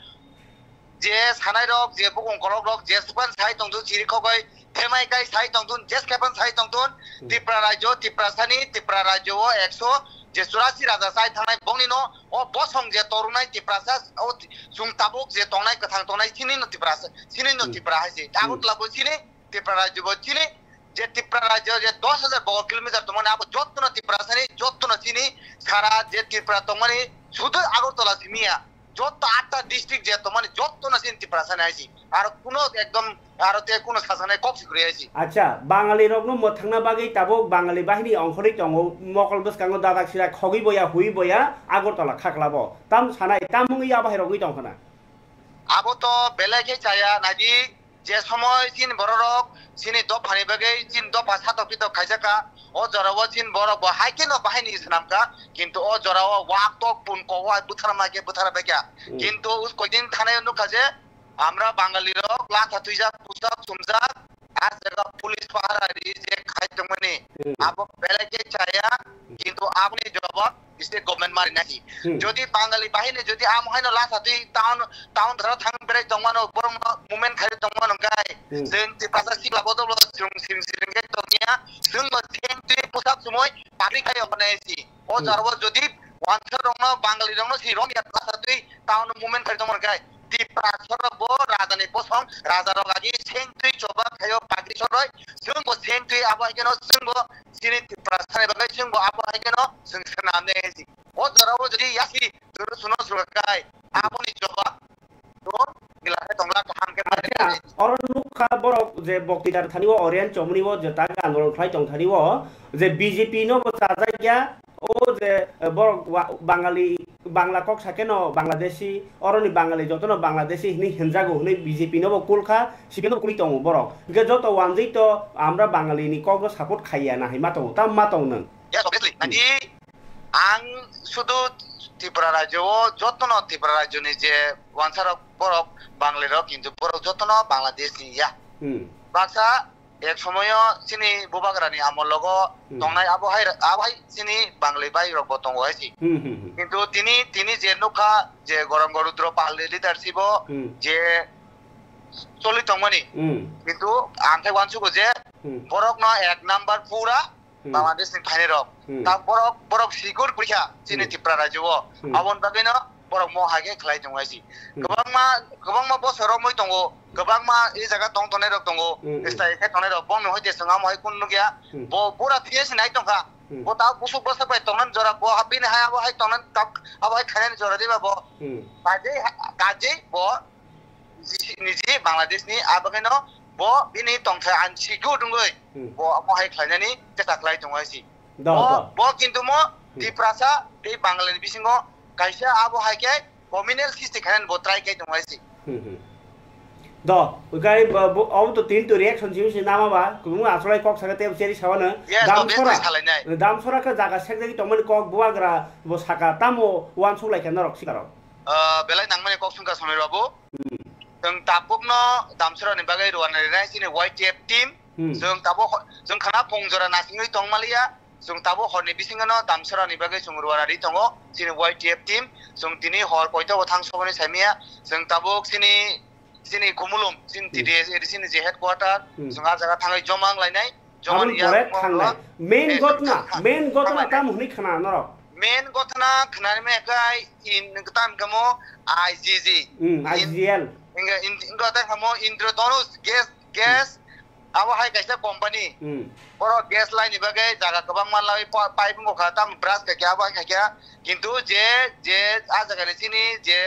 je sanai rok, je bukung kolok rok, je sukan sai tongtun, chiri khogoi themai kai sai tongtun, jes khepan sai tongtun, Hmm. Tripura rajyo, Tripura sani, Tripura rajyo o ekso je churasi raja sai thangnai bongni no, o bosong je torunai Tripura sa, o chwng tabuk je tongnai, kwthang tongnai, chini no Tripura sa, chini no Hmm. Tripura hai se. Hmm. Agartala bo chini, Tripura rajyo bo chini, je Tripura rajyo je dos hajar bogo kilometer tongmani, abo jotto no Tripura sani, jotto no chini, sara je Tripura tongmani, sudu Agartala simi ya. Jotto atta district je tongmani jotto no chini Tiprasa ni aisi. Aro kuno ekdom aro te kuno sajaknai kok si kwrwi aisi. Acha, Bangali rokno mwthangna bagwi tabuk Bangali bahini ongkhorwi tongo, mokol bwskango dadak sira khogwi boya, hui boya, Agartala khaklabo. Tam sanai, tam wngwi ya bahai rogwi tong khna. Abo to belai khe chaya, naidi je somoi chini bororok chini dophani bagwi chini dopha satok pitok khaijak kha, o jorao chini borok bo hai kheno bahai ni swnam kha, kintu o jorao wak tok pun kok wai bwthar ma khe bwthar bai kha. Hmm. Kintu koidin thanai nukha je amra Bangali rok latha twijak, pusak sumjak, a jaga police pahara ri je khai tongmani, Hmm. abo belai khe chaya, kintu aboni jawab state government mari nai. Hmm. Jodi Bangali bahini jodi amo haino latha twi town, town dhara thang berai tongmano, borokno movement khai tongmano kai. Hmm. Chwng Tiprasa sikla bodol bo chwng sim sim khe tongya. Chwng bo theng twi pusak sumoi public khai obo nai si. O Hmm. jarbo jodi wansa rokno Bangali rokno si romya latha twi town movement khai tongmano kai. Tiprasa rok bo raja ni bosong, raja rok agi seng twi choba khayo pagri soroi. Chwng bo seng twi abo hai kheno chwng bo chini Tiprasa ni bagwi chwng bo abo hai kheno chwng swnam nai si. O jora o jodi yasi jora suno suka kai, aboni jawab to gila khe tongla kaham khe mari. Acha, oro nukha borok je boktitar thani o Orian Chomni o je tak andolon khlai tong thani o je B J P no bo chajak ya, o je borok wa-, Bangali, Bangla kok sakeno Bangladeshi, oroni Bangali jotono Bangladeshi hinwi hinjago hinwi B J P no bo kulkha, C P M no bo kulwi tongo borok. Hingke joto wanjwi to amra Bangali ni kok no support khaiya na hinma tongo, tam ma tong nwng. Yes, obviously. Hmm. Nadi Ang sudu Tripura rajyo o jotono Tripura rajyo ni je wansa rok borok Bangali rok kintu borok jotono Bangladesh ni ya. Hmm. Baksa ek somoyo chini bubagra ni amol logo Hmm. tongnai abo hai, abo hai chini Bangali bai rok bo tongo hai si. Hmm, hmm, hmm. Kintu tini, tini je nukha je Gorong Rudra Pal ni leadership o Hmm. je choli tongmani. Hmm. Kintu ang khe wansugo je Hmm. borok no ek number pura Hmm. Bangladesh ni phainai rok. Hmm. Ta borok, borok sigur kwrwi kha chini Hmm. Tripura rajyo o. Hmm. Aboni bagwi no borok mo hai khe khlai tongo hai si. Hmm. Kwbangma, kwbangma bosor romwi tongo, kwbangma e jaga tong tongnai rok tongo, Hmm, hmm. Stai khe tongnai rok. Bongni hoite chwng amo hai kunu nukya. Hmm. Bo bura phiya se nai tongkha. Hmm. Bo ta busuk bwsak bai tongnani jora, bo ha bini hai abo hai tongnani tak, abo hai khainani jora diba bo. Hmm. Kajei ha-, kajei bo Niji, niji Bangladesh ni, abagino bo bini tongthai unsecure wngwi Hmm. bo amo hai khlainani chesta khlai tongo hai si. Do, Bo, do. bo kintu mo Hmm. Tiprasa tei Bangali ni bisingo kaisa abo hai khe communal khisti khainani bo try khai tongo hai si. Hmm, hmm. Do, ukai bo, bo, obo to tin to reaction si si nama ba, kubung asolai kok saka tebo cheri sawana. Yes, Dam obviously sora. Salainai. Dam sora khe jaga sekjagwi tongmani kok bubagra bo saka tamo uansuk lai khe norok sikarok. Ah, belai nangmani kok sungkha Samir babu. Hmm. Chwng tabukno Damsarani bagwi rwna rinai chini Y T F team. Hmm. Chwng tabuk ho-, chwng khana phung jora nasingwi tongmaliya. Chwng tabuk horni bisingno Damsarani bagwi chwng rwna ri tongo chini Y T F team. Chwng tini hor poito bo thang sogoni saimiya. Chwng tabuk chini, chini Gumulum, chini Hmm. T D S A D C ni je headquarter, Hmm. chwng ah jaga thangwi jomang lainai. Aboni Jomani pore yakung thangnai. Main eh, gotna, thang-, main gotna thanglainai. Tamo hwnwi khna norok? Main gotna khnani me kai in tam kamo I G G. Hmm, In-, I G L. Inga in, inga tam kamo Indradhanush gas, gas. Hmm. Abo hai kaisa company. Hmm. Boro gas line ni bagwi jaga kwbangma lai pa-, pipe wngkha tam brush khaikha abo hai khaikha. Kintu je, je ah jaga ni chini je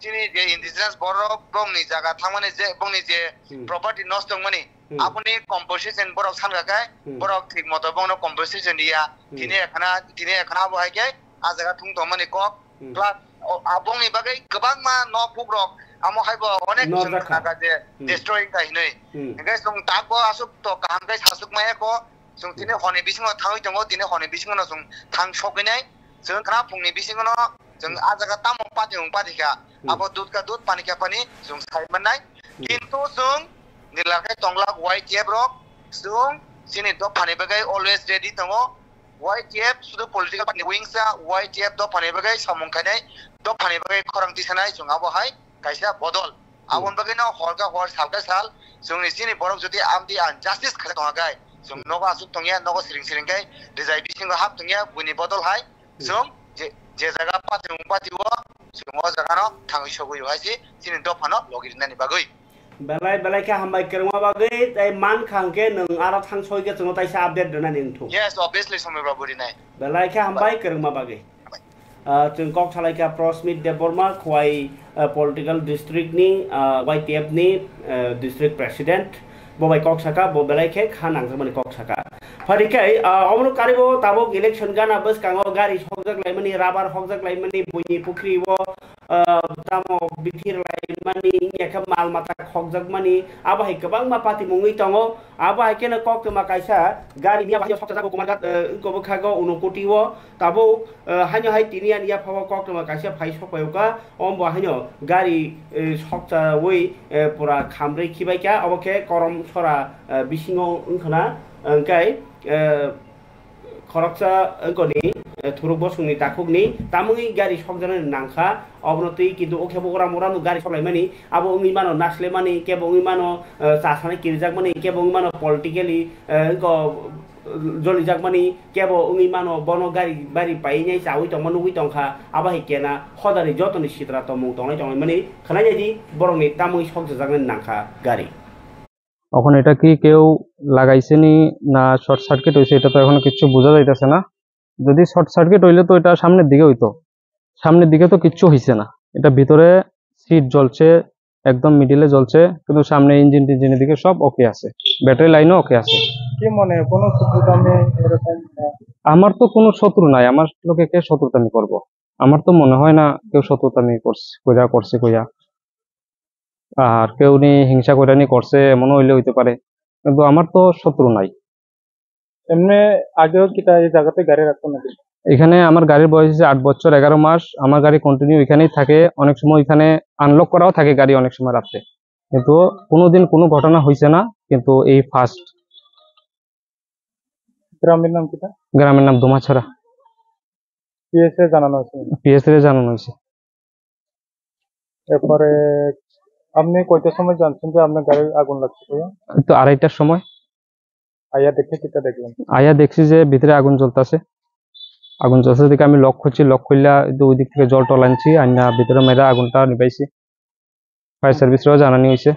chini je indigenous borok bongni jaga thangmani je bongni je Hmm. property nosto wngmani Hmm. aboni compensation borok sankha khe Hmm. borok thik moto bongno compensation riya. Hmm. Tini ekhana tini ekhana abo hai khe ah jaga thung tongmani kok Hmm. plus o- abongni bagwi kwbangma nok bukrok amo haibo onek Nok chwng jakha. Khna kha je Hmm. destroy wngkha hinwi. Hmm. Hingkhe chwng takbo aswk to kaham khe saswk maya kho. Chwng tini Hmm. Horni bisingo thangwi tongo, tini horni bisingono chwng thang sogwinai. Chwng khna phungni bisingono chwng Hmm. ah jaga tamo patimung patikha. Hmm. Abo dudka dud, panikha pani chwng sai mannai. Hmm. Kintu chwng nilakhe tonglak Y T F rok chwng chini dophani bagwi always ready tongo. Y T F sudu political party ni wingsa, Y T F dophani bagwi samung khainai, dophani bagwi khorang tisanai chwng abo hai kaisa bodol. Hmm. Aboni bagwino hor khe hor, sal khe sal, chwngni chini borok jodi amtwi ang justice khaijak tongkha khe, chwng Hmm. nogo aswk tongya, nogo siring siring khe rijai bisingo hap tongya, buini bodol hai Hmm. chwng je, je jaga patimung patio, chwng o jaga no thangwi sogwi rw hai se chini dophano logi rinani bagwi. Belai, belai khe hambai kwrwngma bagwi, tei man kha hwnkhe nwng aro thang soi khe chwngno taisa update rwnani wngthung. Yes, obviously, Somir Babu rinai. Belai khe hambai kwrwngma bagwi. Ah, chwng kok salai kha Prosmit Debbarma, Khowai, ah, political district ni, ah, Y T F ni, ah, district president. Bo bai kok saka, bo belai khe kha nangjakmani kok saka. Phari khe, ah, omono karibo tabuk election gana bwskango gari sokjak laimani, rubber hokjak laimani, buini pukhri o, ah, tamo bithir laimani, wngya khe mal mata khokjakmani, abo hai kwbangma patimung wngwi tongo. Abo hai kheno koktwma kaisa gari miya bahai sokchajago Kumarghat, ah, wngkha bwkhago Unakoti o. Tabuk, ah, haino hai tini ani yaphao koktwma kaisa phai sokphaiwkha, ombo haino gari, eh, sokchawi, eh, pura khamrwi khibaikha, obo khe korom sora, ah, bisingo wngkhana, hwnkhe, eh, khoroksa wngkoni, eh, thuruk bosongni takhukni tamungni gari sokjaknani nangkha, obono twi kintu o khe bo uram uram gari soklaimani, abo wngwi mano naslemani, kebo wngwi mano, eh, chasani kirijakmani, kebo wngwi mano politically, eh, wngko, eh, jolijakmani, kebo wngwi mano bono gari bari painai chawi tongma nugwi tongkha, abo hai kena hodani jotoni sitra tongmung tongnai tonglaimani khwnainai di borokni tamwi sokjajaknani nangkha gari. এখন এটা কি কেউ লাগাইছে নি না short circuit হয়েছে, এটা তো এখনো কিচ্ছু বোঝা যাইতেছে না। যদি শর্ট সার্কিট হইলে তো এটা সামনের দিকে হইতো, সামনের দিকে তো কিচ্ছু হইছে না। এটা ভিতরে সিট জ্বলছে, একদম মিডিলে জ্বলছে, কিন্তু সামনে ইঞ্জিন টিঞ্জিনের দিকে সব ওকে আছে, ব্যাটারি লাইনও ওকে আছে। কি মনে হয়, কোনো শত্রুতা নেই এরকম? আমার তো কোনো শত্রু নাই, আমার লোকে কে শত্রুতা আমি করবো? আমার তো মনে হয় না কেউ শত্রুতা আমি করছে, কইরা করছে কইয়া। আর কেউ নি হিংসা কইরা নি করছে, এমনও হইলে হইতে পারে, কিন্তু আমার তো শত্রু নাই। এমনি আগেও কিতা এই জায়গাতে গাড়ি রাখতো নাকি? এখানে আমার গাড়ির বয়স হচ্ছে আট বছর এগারো মাস। আমার গাড়ি কন্টিনিউ এখানেই থাকে, অনেক সময় এখানে আনলক করাও থাকে গাড়ি অনেক সময় রাত্রে, কিন্তু কোনোদিন কোনো ঘটনা হয়েছে না, কিন্তু এই ফার্স্ট। গ্রামের নাম কিতা? গ্রামের নাম দোমাছড়া। পিএস এ জানানো হয়েছে? পিএস এ জানানো হয়েছে। এরপরে আপনি কয়টার সময় জানছেন যে আপনার গাড়ির আগুন লাগছে ভাইয়া? এই তো আড়াইটার সময়। আইয়া দেখে কিতা দেখলেন? আইয়া দেখছি যে ভিতরে আগুন জ্বলতেছে, আগুন জ্বলছে দেখে আমি লক খুলছি, লক খুললা তো ওই দিক থেকে জল টল আনছি, আইনা ভিতরে মেরা আগুনটা নিবাইছি। ফায়ার সার্ভিসরাও জানানি হয়েছে।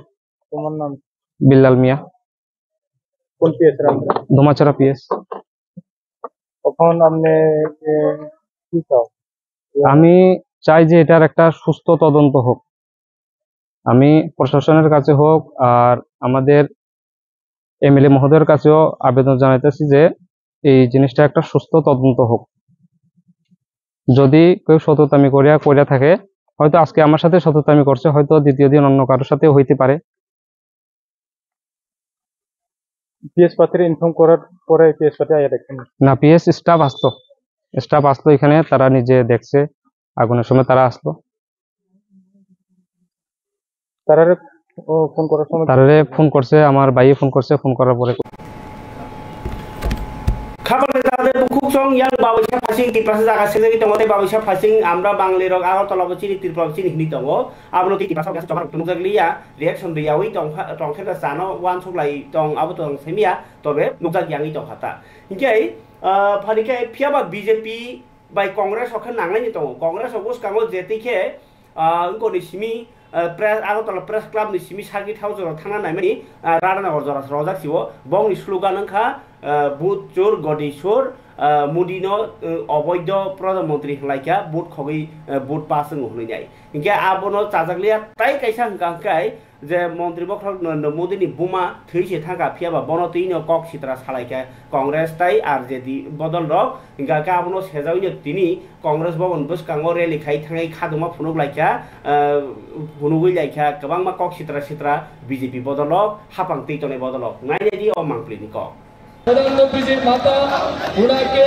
তোমার নাম? বিল্লাল মিয়া। কোন পিএস এর আন্ডারে? ধোমাছড়া পিএস। এখন আপনি, এ, কি চাও? আমি চাই যে এটার একটা সুস্থ তদন্ত হোক। আমি প্রশাসনের কাছে হোক আর আমাদের এমএলএ মহোদয়ের কাছেও আবেদন জানাইতেছি যে এই জিনিসটা একটা সুস্থ তদন্ত হোক। যদি কেউ সততামি করিয়া করিয়া থাকে, হয়তো আজকে আমার সাথে সততামি করছে, হয়তো দ্বিতীয় দিন অন্য কারোর সাথেও হইতে পারে। পিএস পার্টির ইনফর্ম করার পরে পিএস পার্টি আইয়া দেখেন? না, পিএস স্টাফ আসলো, স্টাফ আসলো এখানে, তারা নিজে দেখছে, আগুনের সময় তারা আসলো। তারারে, ও, ফোন করার সময় তারারে ফোন করছে, আমার ভাইয়ে ফোন করছে, ফোন করার পরে। Khapang de tade bukhuk song yang babuisa phasing Tiprasa jaga sejagi tongo tei babuisa phasing amra Bangli rok Agartala bo chini Tripura bo chini hini tongo. Abono tei Tiprasa rok chokar rok nukjak liya, reaction riyawi tong khe chano uansuk lai tong abo tong simiya tobe nukjak yangwi tong kha ta. Hinkhe, ah, phani khe phiyaba B J P bai Congress rok khe nanglaini tongo. Congress rok bwskango je tei khe, ah, wngkoni simi, ah, press, Agartala Press Club ni simi sagri thao jora thangna naimani, ah, Radhanagar jora rojak sio. Bongni slogan wngkha, ah, "Vote chor, godi chor, ah, Modi no, ah, oboido Pradhan Mantri hwnlaikha, vote khogwi, ah, vote pass wngo hwnwi nai." Hinkhe abono chajakliya tai kaisa hwnkha hwnkhe je Montri Bokhorok Narendra Modi ni buma thwi se thangkha, phiyaba bono twi no kok sitra salaikha Congress tai R J D bodol rok. Hinkha khe abono sejagwino tini Congress Bhavan bwskango rally khai thangwi khaduma phunuk laikha, ah, phunugwi laikha kwbangma kok sitra sitra B J P bodolok, hapang twi tongnai bodolok. Nainai di o mangpili ni kok. প্রধানমন্ত্রীজির মাতা ওনাকে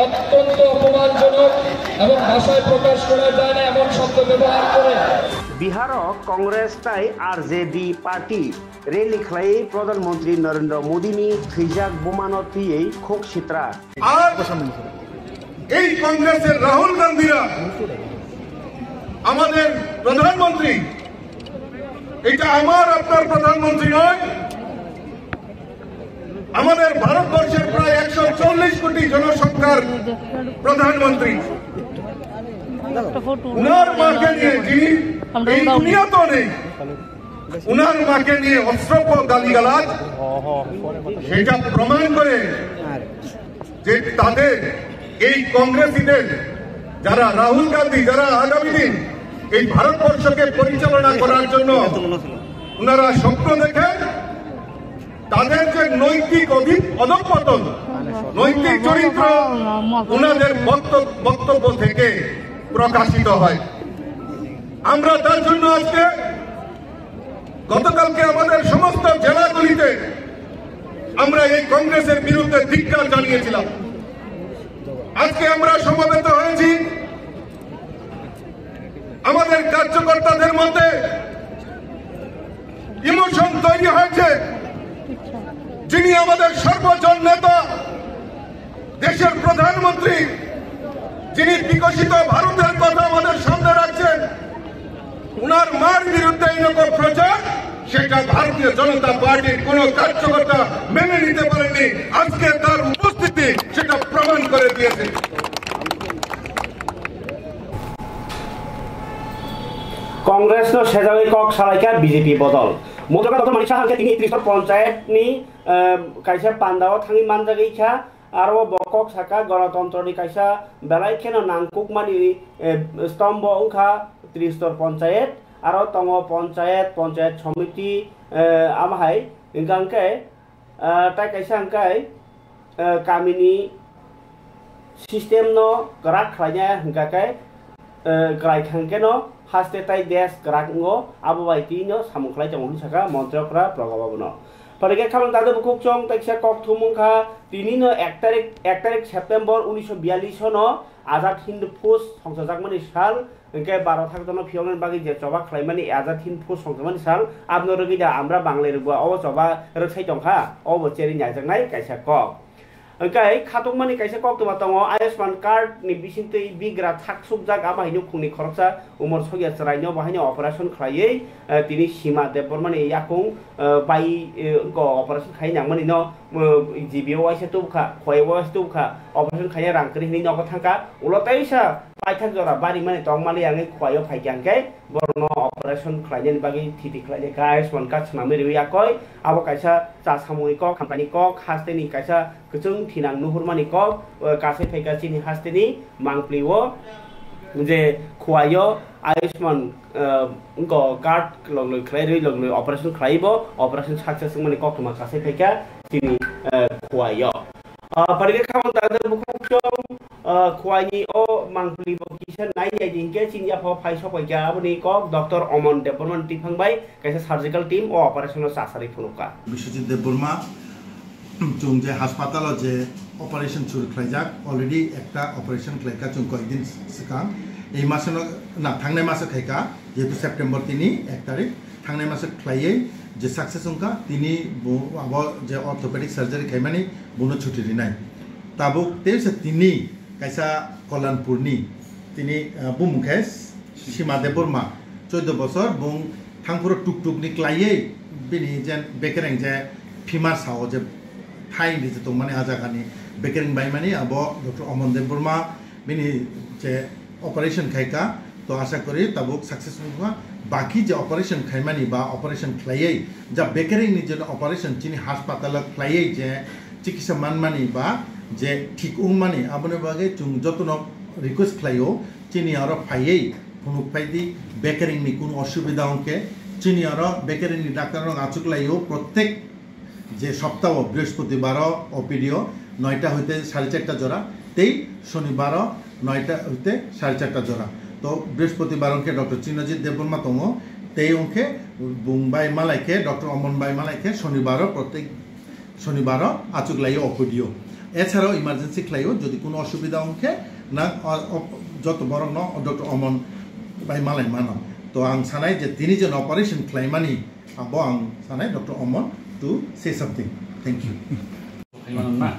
অত্যন্ত অপমানজনক এবং ভাষায় প্রকাশ করা যায় না এমন শব্দ ব্যবহার করে। Biharo Congress tai R J D party rally khlai Pradhan Mantri Narendra Modi ni thwijak bumano twiwi khok sitra. আর এই কংগ্রেসের রাহুল গান্ধীরা আমাদের প্রধানমন্ত্রী, এটা আমার আপনার প্রধানমন্ত্রী নয়, আমাদের ভারতবর্ষের প্রায় একশো চল্লিশ কোটি জনসংখ্যার প্রধানমন্ত্রী। ওনার মাকে নিয়ে, যিনি এই দুনিয়াতেও নেই, ওনার মাকে নিয়ে অসভ্য গালিগালাজ, সেটা প্রমাণ করে যে তাদের এই কংগ্রেসীদের, যারা রাহুল গান্ধী, যারা আগামী দিন এই ভারতবর্ষকে পরিচালনা করার জন্য ওনারা স্বপ্ন দেখেন, তাদের যে নৈতিক অধি-, অধঃপতন, নৈতিক চরিত্র, ওনাদের বক্ত-, বক্তব্য থেকে প্রকাশিত হয়। আমরা তার জন্য আজকে, গতকালকে আমাদের সমস্ত জেলাগুলিতে আমরা এই কংগ্রেসের বিরুদ্ধে ধিক্কার জানিয়েছিলাম। আজকে আমরা সমবেত হয়েছি, আমাদের কার্যকর্তাদের মধ্যে ইমোশন তৈরি হয়েছে। যিনি আমাদের সর্বজন নেতা, দেশের প্রধানমন্ত্রী, যিনি বিকশিত ভারতের কথা আমাদের সামনে রাখছেন, ওনার মার বিরুদ্ধে এরকম প্রচার, সেটা ভারতীয় জনতা পার্টির কোনো কার্যকর্তা মেনে নিতে পারেনি। আজকে তার উপস্থিতি সেটা প্রমাণ করে দিয়েছে। Congress no sejagwi kok salaikha B J P bodol. Montri Doctor Manik Saha hwnkhe tini Tristor Ponchayat ni, eh, kaisa pandao thangwi manjagwi kha. Aro bo kok saka, ganatantroni kaisa belai kheno nangkukmani, eh, stombo wngkha Tristor Ponchayat, aro tongo Ponchayat, Ponchayat Somiti, eh, amo hai hwnkha hwnkhe, eh, tai kaisa hwnkhe, eh, kamini system no kwrak khlaina hwnkha khe, eh, kwrai kha hwnkhe no haste tai desh kwrak wngo, abo bai twi no samung khlai tongo hwnwi sakha Montri Okra Pragha Babu no. Phaikhe khamang tangde bukhuk chwng tai kisa kok thumung kha, tini no ek tarik, ek tarik September unisho biyallis no Azad Hind Fauj songchajakmani sal, hwnkhe baro thak jono phiyoknani bagwi je choba khlaimani Azad Hind Fauj songchajakmani sal, abno rwgwi da amra Banglai rwgwi o choba rwksai tongkha, obo cherwi naijaknai kaisa kok. Hwnkhe khatungmani kaisa koktwma tongo, Ayushman card ni bisingtwi bigra thak sukjak, abo hai nukhungni khoroksa umor sokya chwraino bo haino operation khlaiwi, eh, tini Sima Debbarmani yakung, eh, bai, eh, wngkha operation khai nangmani no, eh, G B o waisa tubukha, khowai waisa tubukha, operation khaina rang kwrwi hinwi nogo thangkha, ulo teisa paithak jora barimani tongmani yangwi khowaio phaikha hwnkhe borokno operation khlainani bagwi thiti khlainai kha, Ayushman card swnamwi rwwi yakoi, abo kaisa cha samungni kok, hamkraini kok, hasteni kaisa kwchwng thinang nuhurmani kok, o, kasai phaikha chini hasteni mangpli o, je khowai o Ayushman, eh, wngkha card logloi khlai rwi logloi operation khlai bo, operation success wngmani koktwma kasai phaikha chini, eh, khowai o. Ah, phaikhe khamang tangde bukhuk chwng, ah, khowai ni o mangpli bo kisa nai nai di hinkhe chini yapha phai sok paikha aboni kok Doctor Omon Debbarma ni tiphang bai kaisa surgical team o operation o chasari phunukha. Biswajit Debbarma, chwng je hospital o je operation churu khlaijak, already ekta operation khlaikha chwng koyekdin swkang. Ei masano, na, thangnai maso khaikha, jehetu September tini ek tarik, thangnai maso khlaiwi je success wngkha, tini bo abo je orthopedic surgery khaimani bono chuti rinai. Tabuk teisa tini kaisa Kollanpurni tini, ah, bumung khe Sima Debbarma, choudo bosor, bung thangphuru tuk tuk ni klaiwi bini je bekereng je phimar sao je phai hinwi je tongmani ah jagani bekereng baimani abo Doctor Omon Debbarma bini je operation khaikha, to asa kori tabuk success wngkha. baki je operation khaimani ba operation khlaiwi ja bekereng ni je operation chini hospital o khlaiwi je chikisa manmani ba je thik wngmani aboni bagwi chwng jotono request khlaio chini aro phaiwi phunuk phaidi bekereng ni kunu osubida wngkhe chini aro bekereng ni doctor rok achuk laio protek je soptao Brihospotibaro O P D o noita hoite sare charta jora tei Sonibaro noita hoite sare charta jora. To Brihospotibaro hwnkhe Doctor Chinajit Debbarma tongo, tei hwnkhe bung bai malai khe Doctor Omon bai malai khe Sonibaro protek Sonibaro achuk laio O P D o. Echarao emergency khlaio, jodi kuno osubida wngkhe na o, o, joto borokno Doctor Omon bai malai mano. To ang sanai je tini je operation khlaimani abo ang sanai Doctor Omon to say something. Thank you. Khaimanna.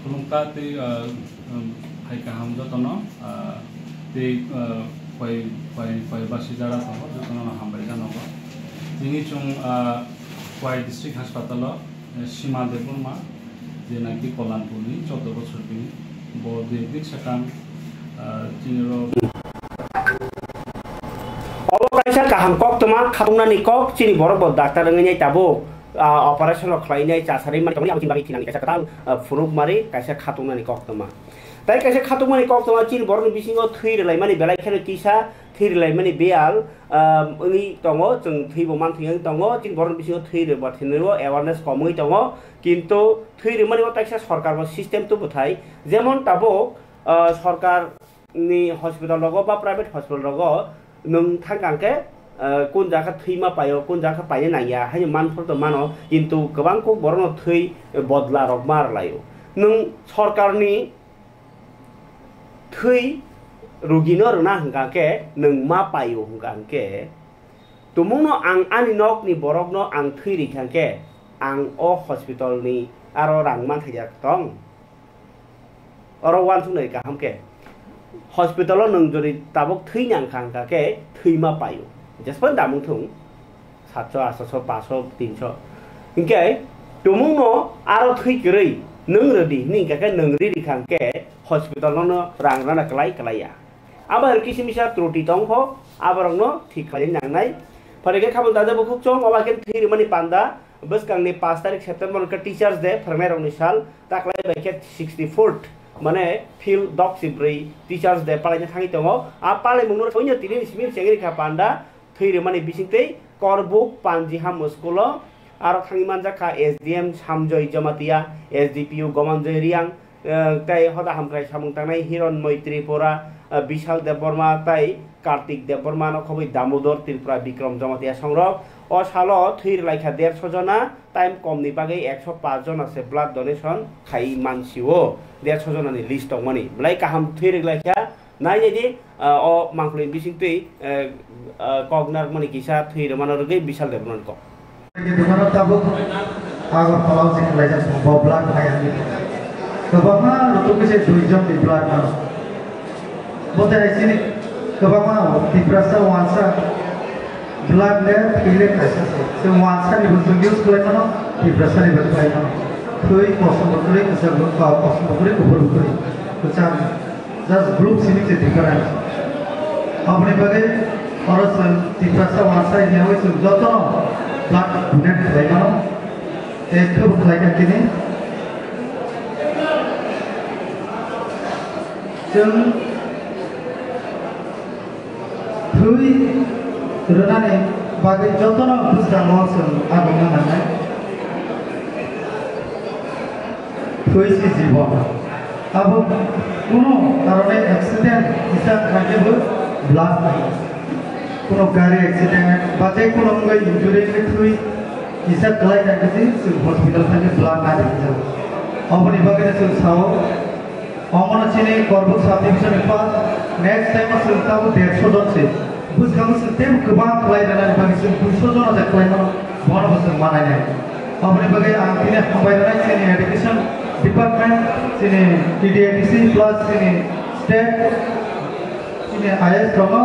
Khulumkha tei, ah, um, hai kaham jotono, ah, tei, ah, koi, koi, koi basi jara tongo, jotono hambai janogo. Tini chwng, ah, koi district hospital o, eh, Sima Debbarma, je naki Kollanpurni chordo bochor bini, bo dui din sakang, ah, chini rok Obo kaisa kaham koktwma, khatungmani kok, chini borok bo doctor wngwi nai tabuk, ah, operation rok khlainai chasari mani tongmani abo chini bagwi thinani kaisa kwtal, ah, phunukmari kaisa khatungmani koktwma. Tai kaisa khatungmani koktwma chini borokni bisingo thwi rwlaimani belai kheno kisa, thwi rwlaimani beyal, ah, wngwi tongo, chwng thwibo manthwi wngwi tongo, chini borokni bisingo thwi rwba thwinwi awareness kom wngwi tongo, kintu thwi rwmani o kaisa sorkar bo system tubwthai, jemon tabuk, ah, sorkar ni hospital rogo ba private hospital rogo nwng thang kang khe, eh, kun jaga thwima paio, kun jaga paina nangya, haino manphor to mano, kintu kwbang kuk borokno thwi, eh, bodla rok ma rwlaio. Nwng sorkarni thwi rugino rwna hwnkha khe nwng ma paio hwnkha hwnkhe, tumungno ang ani nokni borokno ang thwi rikha khe ang o hospitalni aro rang manthaijak tong? Oro uansuknai kaham khe, hospital o nwng jodi tabuk thwi nang kha, hwnkha khe thwima paio. Jespan damung thung, satso, atso, paso, tinso. Hinkhe tumungno aro thwi kwrwi nwng rwdi hwnwi hwnkha khe nwng riri kha, hwnkhe hospital no rang rana kwlai kwlai ya. Abo hai kisi misa truti tong kho, aborokno thik khlai nangnai. Phai khe khabang dada bukhuk chong, oba khe thwi rwmani panda, bwskangni paanch tarik September khe Teachers Day, phwrwngnairokni sal, taklai bai khe sixty-fourth, mane phil dok chibrwi Teachers Day palaina thangwi tongo. A palaimungno thangwi tini simi chengri kha panda, thwi rwmani bisingtwi Korbuk Panjiham school o, aro thangwi manjak kha S D M Samjoy Jamatia, S D P O Gomanjoy Riang, eh, tei hoda hamkrai samung tangnai Hironmoi Tripura, eh, Bishal Debbarma tei Kartik Debbarma no khobwi Damodor Tripura Bikram Jamatia songrok. O salo thwi rwlai kha derso jona, time kom ni bagwi ekso paanch jona se blood donation khai mansio, derso jona ni list tongmani. Belai kaham thwi rwlai kha, nai nai di, ah, o mangkhulni bisingtwi, eh, ah, kok narwkmani kisa thwi rwmano rwgwi Bishal Debbarma ni kok. Bini bumano tabuk Agartala o se khlaijak bo blood hai ani. Kwbangma rwtugwi se dui jon ni blood nang. Bo tei hai chini kwbangma Tiprasa wansa blood le thwi le kaisa se. Se wansa ni bo chwng use khlai mano, Tiprasa ni bo khlai mano. Thwi kosom bo kwrwi, kwchak bo, ah, kosom bo kwrwi, kuphur bo kwrwi. Kwcham. Just group simi se different. Aboni bagwi oro chwng Tiprasa wansa ni yawi chwng jotono blood donate khlai mano. Tei khe bo khlai kha kini. Chwng thwi rwnani bagwi jotono bwskango chwng agungna nangnai. Thwi si jibon. Abo kuno karone accident kisa khaikhe bo blast nai. Kuno gari accident ba je kuno wngwi injury wngwi thwi kisa kwlai khaikhe je chwng hospital thangwi blast nai rwkhe jago. Aboni bagwi chwng sao, omono chini Korbuk subdivision ni pa next time o chwng tabo derso jon se. Bwskango chwng teibo kwbang khlai rwnani bagwi chwng duiso jona se khlai mano, bono bo chwng manai nai. Aboni bagwi ang tini hambai rwnai chini education department, chini T D A D C plus chini state, chini I A S rokno,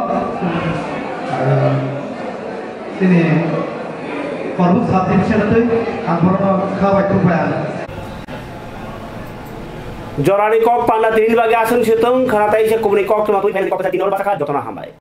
ah, chini Korbuk subdivision twi ang borokno kha bai thuk bai ang. Jorani kok panda tini bagwi aswk se tong khana tai se kubuni kok tuma twi phaini kok sa tini oro basa kha jotono hambai.